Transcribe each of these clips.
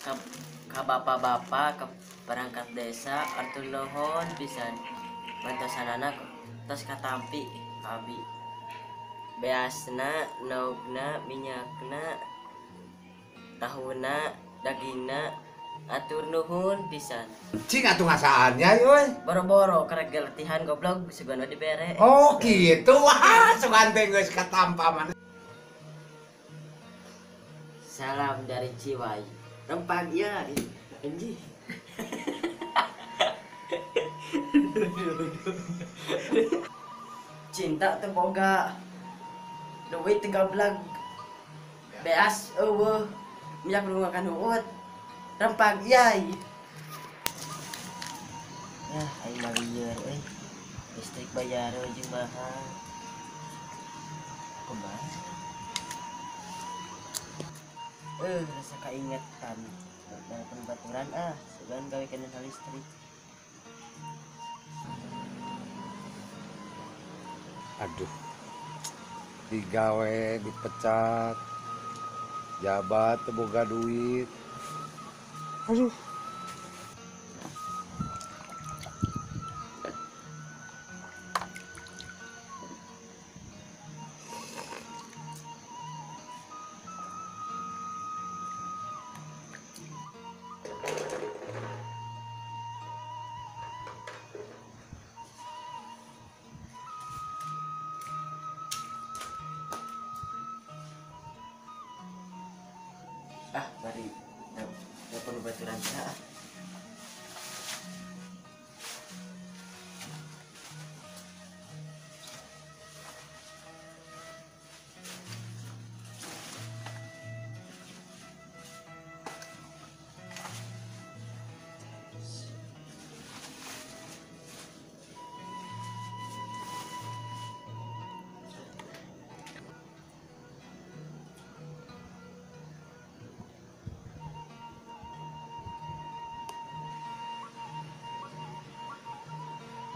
Ka bapak-bapak, ke perangkat desa, hatur nuhun pisan. Bantosanana tos katampi ka abi. Beasna, endogna, minyakna, tahuna, dagingna, hatur nuhun pisan. Cing atuh ngasaan nya euy. Boro-boro karek latihan goblok sugan we dibere. Oh gitu. Wah, sugan teh geus katampa mana. Salam dari Ciwai. Rempag ya, anjing. Cinta teu boga. Duit teu gablag. Beas eueuh. Minyak nu huut. Rempag yai. Yah, aing mah lieur euy. Listrik bayar jeung mahal. Kumaha? Rasa kaingetan. Telepon baturan ah, sugan gawe kana listrik. Aduh. Digawe dipecat. Jabat teu boga duit. Aduh. Ah, bari telepon baturan ah.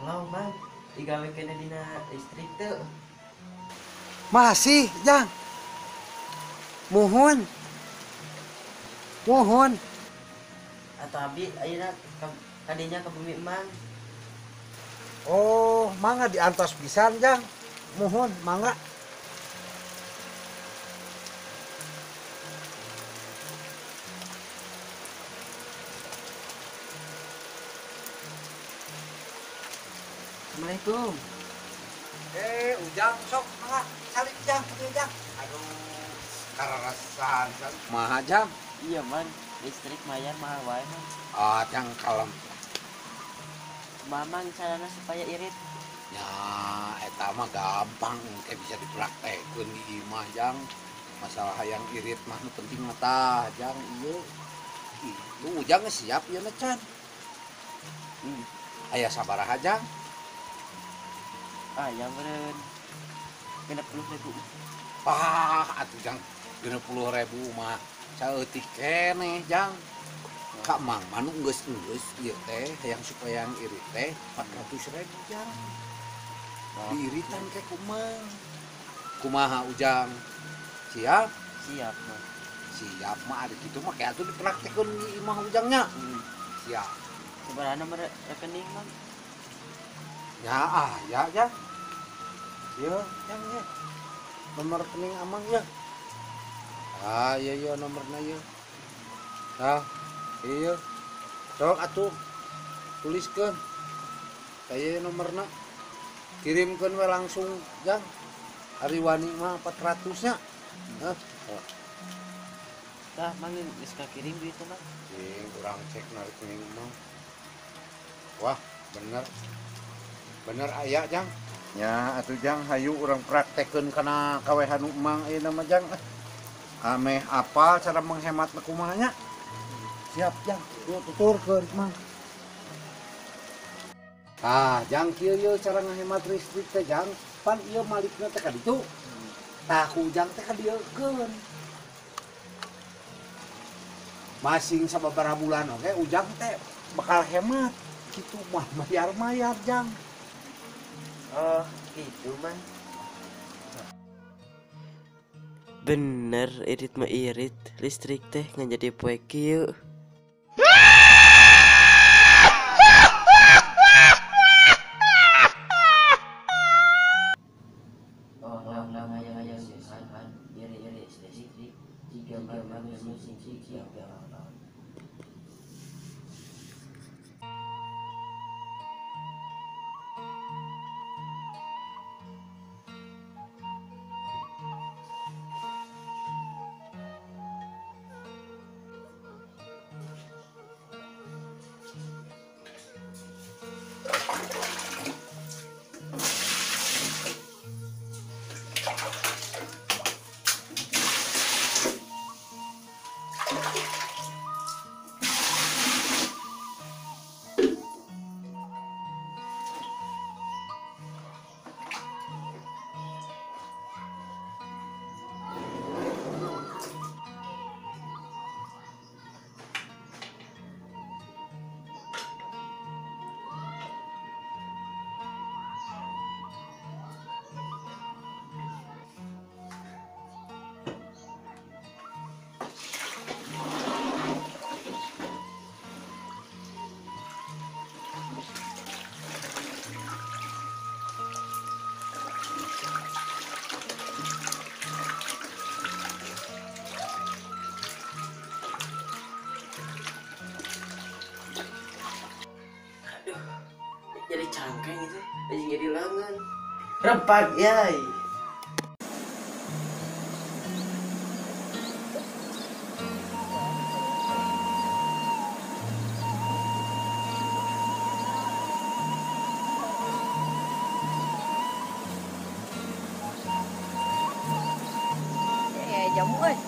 Halo, Mang. Digawe kena dina listrik tuh. Masih, Jang. Muhun. Muhun. Atau abi ayeuna kadinya ke bumi Mang. Oh, mangga diantos pisan, Jang. Muhun, mangga. Assalamualaikum. Ujang sok mangga calik Jang, Ujang. Aduh, karasan. Maha Jang. Iya, Man. Listrik mayar mahal wae, Man. Ah, Jang kalem. Mamang carana supaya irit. Ya, eta mah gampang kayak bisa dipraktekeun di imah, Jang. Masalah hayang irit mah nu penting mah tah, Jang. Ieu. Ih, Ujang geus siap ieu na can. Aya sabaraha, Jang? Ah, yang meureun 60.000. Pah, atuh Jang 60.000 mah saeutik keneh, Jang. Ka Mang mah nu geus-geus ieu teh hayang supaya yang irit teh 400.000, Jang. Diiritan ke kumaha? Kumaha Ujang? Siap? Siap, Mang. Siap mah ari kitu mah kayak atuh dipraktekeun di imah Ujangnya. Siap. Sabaraha nomor rekening, Mang? Ya, ah, ya, ya. Iya, yang ya. Nomor rekening Amang ya. Ah, iya iya nomorna ya. Tah, iya. Sok atuh tuliskeun. Kaya nomorna. Kirimkeun we langsung, Jang. Ari wani mah 400 nya. Hah. Tah, Mang geus kakirim duitna, Mang. Cing, urang cek na rekening Mang. Wah, bener. Bener aya, Jang. Ya, atuh Jang, hayu urang praktekeun kana kawehan Mang ayeuna mah, Jang. Ameh apal cara menghemat kumaha nya. Siap, Jang. Yuk tuturkeun, Mang. Tah, Jang kieu ieu cara ngahemat listrik teh, Jang. Pan ieu malikna teh ka ditu. Tah, ku Ujang teh ka dieukeun. Masing sababaraha bulan oge Ujang teh bakal hemat kitu mah mayar-mayar, Jang. Oh, gitu, Mang. Bener irit mah irit, listrik teh ngan jadi poe kieu. Siap ya. Jadi cangkeng itu, jadi langan. Rempak yai. Jamu euy.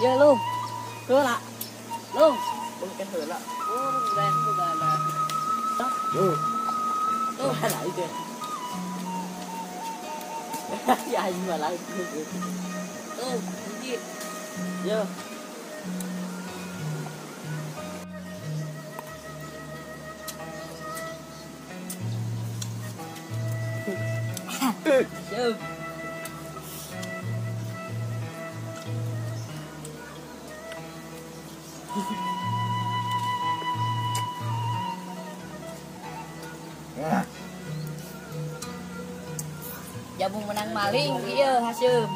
Giờ luôn, hứa lạ, luôn, cái hứa lạ, tôi lại kìa, dài mà lại, giờ. Jamu menang maling, iya Hasyim.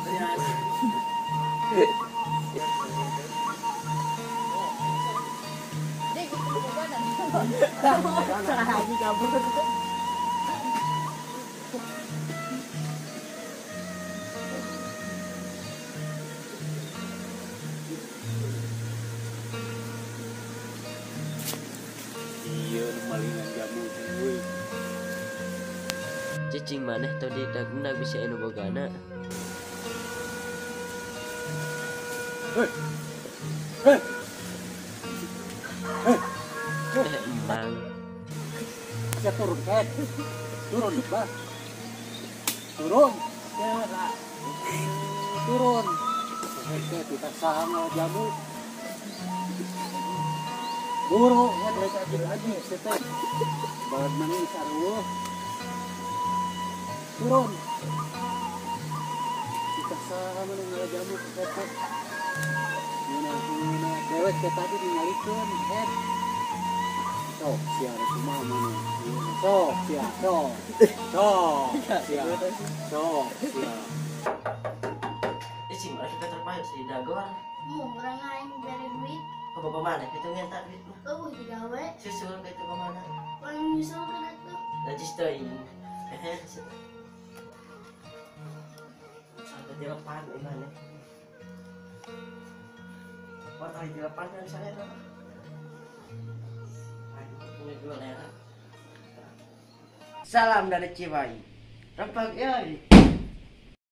Iya, malingan jamu gue. Cicing maneh tadi dagna bisa anu bogana. Hei. Hei. Hei. Emang. Ya turun kan. Turun, Bah. Turun. Ya, lah. Turun. Hei, kita sama jamu. Buru, ya mereka lagi, setek. Bahan mana sarua. Turun. Kita sama dengan jamu ketek. Mana mana dewek teh tadi dingalikeun, head. Sok sia kumaha maneh. Sok sia sok. Sok sia. Sok sia. Ih, cing mana kita terpayu si dagor. Mu urang aing bere duit. Ke bapak mana? Kita minta duit mah. Eueuh digawe. Susul ke itu kemana? Urang nyusul ke tuh. Najis teuing. Hehe. Sampai dilepan gimana? Wah, tadi dilepan kan saya tuh. Aduh, punya dua lera. Salam dari Cimahi. Rempeg euy.